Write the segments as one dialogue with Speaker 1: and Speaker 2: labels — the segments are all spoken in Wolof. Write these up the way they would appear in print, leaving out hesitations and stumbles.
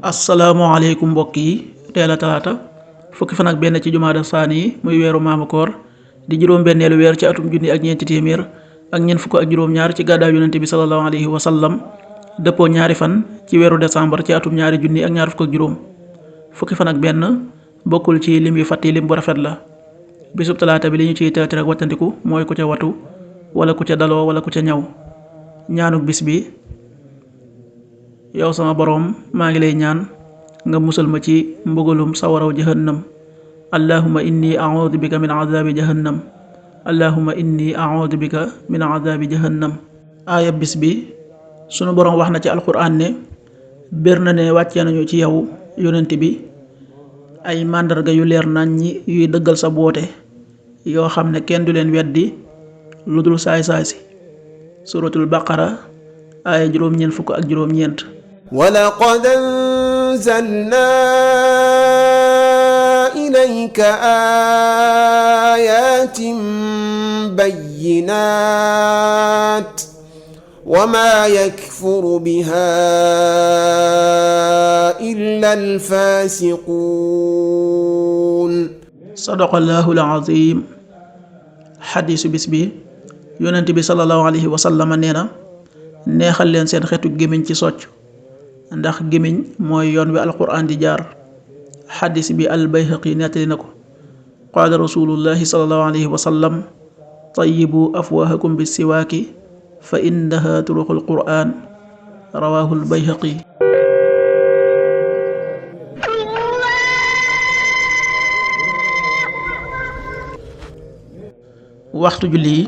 Speaker 1: asalaamaaleykum mbokk yi, teel a talaata fukki fan ak benn ci jumaada saani yi muy weeru maamu koor di juróom-benneelu weer ci atum junni ak ñeenti téeméer ak ñeent fukk ak juróom-ñaar ci gàddaay yonente bi sallallahu alayhi wa sallam dëppoo ñaari fan ci weeru décembre ci atum ñaari junni ak ñaar fukk ak juróom. fukki fan ak benn bokkul ci lim yu fàtti lim bu rafet la. bisub talaata bi li ñu ciy teewti rek wattandiku mooy ku ca watu wala ku ca daloo wala ku ca ñaw. ñaanuk bis bi: yow sama boroom, maa ngi lay ñaan nga musal ma ci mbugalum sawaraw jahannam. allahumma inni a'udhu bika min adhabi jahannam. allahumma inni a'udhu bika min adhabi jahannam. aaya bis bi: sunu boroom wax na ci alquran ne bér na ne wàccee nañu ci yow yonent bi ay màndarga yu leer naññi yuy dëggal sa boote, yoo xam ne kenn du leen weddi lu dul saay-saay si. suratul baqara aaya juróom-ñeent fukk ak juróom-ñeent.
Speaker 2: ولقد أنزلنا إليك آيات بينات وما يكفر بها إلا الفاسقون.
Speaker 1: صدق الله العظيم. xadiisu bis bi: yonent bi sallallahu alayhi wa sallam nee na, neexal leen seen xeetu gémmiñ ci socc, ndax gémmiñ mooy yoon wi alquran di jaar. xadis bi al-Bayhaqi nettali na ko. qaala rasulullahi sallallahu alayhi wa sallam: tayyibu afwahakum bis-siwaaki fa innaha turuqul quran. rawaahu al-Bayhaqi. waxtu julli yi: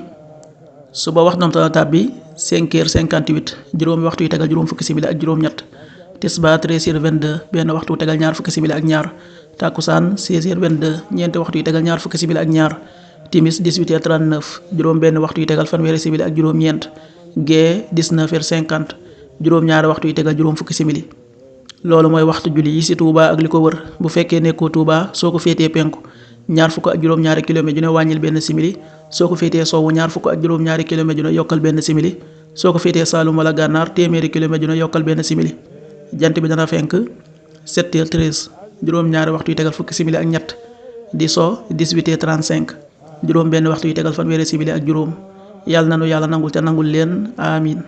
Speaker 1: suba waxtam dana tàbbi 5h58, juróomi waxtu yu tegal juróom fukki simili ak juróom-ñett. tisbaar 13h22, benn waxtu yu tegal ñaar fukki simili ak ñaar. takkusaan 16h22, ñeenti waxtu yu tegal ñaar fukki simili ak ñaar. timis 18h39, juróom benn waxtu yu tegal fanweeri simili ak juróom-ñeent. gee 19h50, juróom-ñaari waxtu yu tegal juróom fukki simili. loolu mooy waxtu julli yi ci Touba ak li ko wër. bu fekkee nekkoo Touba, soo ko féetee penku ñaar fukk ak juróom-ñaari kilomètre ju ne wàññil benn simili. soo ko féetee sowwu ñaar fukk ak juróom-ñaari kilomètre ju ne yokkal benn simili. soo ko féetee Saalum wala Gànnaar téeméeri kilomètre ju ne yokkal benn simili. jant bi dana fenk 7h13, juróom-ñaari waxtu yu tegal fukki simili ak ñett. di so 18h35, juróom benn waxtu yu tegal fanweeri simili ak juróom. yàlla nanu yàlla nangul te nangul leen, amiin.